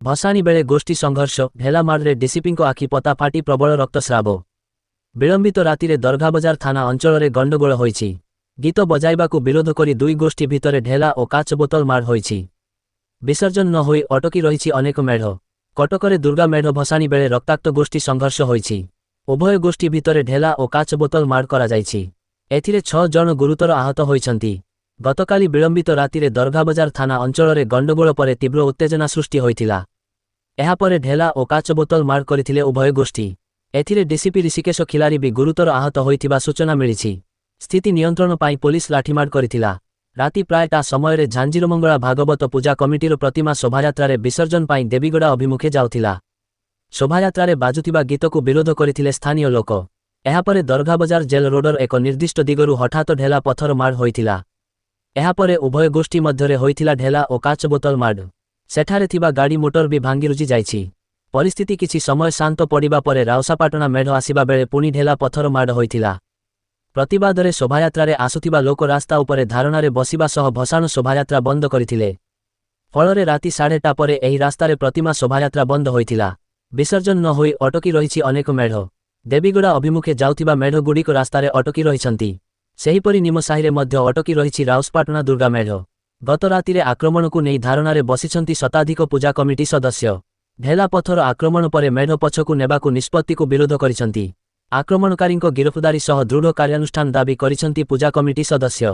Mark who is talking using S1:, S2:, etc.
S1: ଭସାଣି ବେଳେ ଗୋଷ୍ଠୀ ସଂଘର୍ଷ, ଢେଲାମାଡ଼ରେ ଡିସିପିଙ୍କ ଆଖି ପତା ଫାଟି ପ୍ରବଳ ରକ୍ତସ୍ରାବ। ବିଳମ୍ବିତ ରାତିରେ ଦରଘାବଜାର ଥାନା ଅଞ୍ଚଳରେ ଗଣ୍ଡଗୋଳ ହୋଇଛି। ଗୀତ ବଜାଇବାକୁ ବିରୋଧ କରି ଦୁଇ ଗୋଷ୍ଠୀ ଭିତରେ ଢେଲା ଓ କାଚ ବୋତଲ ମାଡ଼ ହୋଇଛି। ବିସର୍ଜନ ନ ହୋଇ ଅଟକି ରହିଛି ଅନେକ ମେଢ଼। କଟକରେ ଦୁର୍ଗା ମେଢ଼ ଭସାଣି ବେଳେ ରକ୍ତାକ୍ତ ଗୋଷ୍ଠୀ ସଂଘର୍ଷ ହୋଇଛି। ଉଭୟ ଗୋଷ୍ଠୀ ଭିତରେ ଢେଲା ଓ କାଚ ବୋତଲ ମାଡ଼ କରାଯାଇଛି। ଏଥିରେ 6 ଜଣ ଗୁରୁତର ଆହତ ହୋଇଛନ୍ତି। ଗତକାଲି ବିଳମ୍ବିତ ରାତିରେ ଦରଘାବଜାର ଥାନା ଅଞ୍ଚଳରେ ଗଣ୍ଡଗୋଳ ପରେ ତୀବ୍ର ଉତ୍ତେଜନା ସୃଷ୍ଟି ହୋଇଥିଲା। ଏହାପରେ ଢେଲା ଓ କାଚ ବୋତଲ ମାଡ଼ କରିଥିଲେ ଉଭୟ ଗୋଷ୍ଠୀ। ଏଥିରେ ଡିସିପି ଋଷିକେଶ ଖିଲାରୀ ବି ଗୁରୁତର ଆହତ ହୋଇଥିବା ସୂଚନା ମିଳିଛି। ସ୍ଥିତି ନିୟନ୍ତ୍ରଣ ପାଇଁ ପୋଲିସ ଲାଠିମାଡ଼ କରିଥିଲା। ରାତି ପ୍ରାୟ ଟା ସମୟରେ ଝାଞ୍ଜିରମଙ୍ଗଳା ଭାଗବତ ପୂଜା କମିଟିର ପ୍ରତିମା ଶୋଭାଯାତ୍ରାରେ ବିସର୍ଜନ ପାଇଁ ଦେବୀଗଡ଼ା ଅଭିମୁଖେ ଯାଉଥିଲା। ଶୋଭାଯାତ୍ରାରେ ବାଜୁଥିବା ଗୀତକୁ ବିରୋଧ କରିଥିଲେ ସ୍ଥାନୀୟ ଲୋକ। ଏହାପରେ ଦରଘାବଜାର ଜେଲ ରୋଡର ଏକ ନିର୍ଦ୍ଦିଷ୍ଟ ଦିଗରୁ ହଠାତ ଢେଲା ପଥର ମାଡ଼ ହୋଇଥିଲା। ଏହାପରେ ଉଭୟ ଗୋଷ୍ଠୀ ମଧ୍ୟରେ ହୋଇଥିଲା ଢେଲା ଓ କାଚ ବୋତଲ ମାଡ଼। ସେଠାରେ ଥିବା ଗାଡ଼ି ମୋଟର ବି ଭାଙ୍ଗିରୁଜି ଯାଇଛି। ପରିସ୍ଥିତି କିଛି ସମୟ ଶାନ୍ତ ପଡ଼ିବା ପରେ ରାଉସାପାଟଣା ମେଢ଼ ଆସିବା ବେଳେ ପୁଣି ଢେଲା ପଥର ମାଡ଼ ହୋଇଥିଲା। ପ୍ରତିବାଦରେ ଶୋଭାଯାତ୍ରାରେ ଆସୁଥିବା ଲୋକ ରାସ୍ତା ଉପରେ ଧାରଣାରେ ବସିବା ସହ ଭସାଣ ଶୋଭାଯାତ୍ରା ବନ୍ଦ କରିଥିଲେ। ଫଳରେ ରାତି 4:30 ପରେ ଏହି ରାସ୍ତାରେ ପ୍ରତିମା ଶୋଭାଯାତ୍ରା ବନ୍ଦ ହୋଇଥିଲା। ବିସର୍ଜନ ନ ହୋଇ ଅଟକି ରହିଛି ଅନେକ ମେଢ଼। ଦେବୀଗଡ଼ା ଅଭିମୁଖେ ଯାଉଥିବା ମେଢ଼ଗୁଡ଼ିକ ରାସ୍ତାରେ ଅଟକି ରହିଛନ୍ତି। ସେହିପରି ନିମସାହିରେ ମଧ୍ୟ ଅଟକି ରହିଛି ରାଉସପାଟଣା ଦୁର୍ଗା ମେଢ଼। ଗତ ରାତିରେ ଆକ୍ରମଣକୁ ନେଇ ଧାରଣାରେ ବସିଛନ୍ତି ଶତାଧିକ ପୂଜା କମିଟି ସଦସ୍ୟ। ଢେଲା ପଥର ଆକ୍ରମଣ ପରେ ମେଢ଼ ପଛକୁ ନେବାକୁ ନିଷ୍ପତ୍ତିକୁ ବିରୋଧ କରିଛନ୍ତି। ଆକ୍ରମଣକାରୀଙ୍କ ଗିରଫଦାରୀ ସହ ଦୃଢ଼ କାର୍ଯ୍ୟାନୁଷ୍ଠାନ ଦାବି କରିଛନ୍ତି ପୂଜା କମିଟି ସଦସ୍ୟ।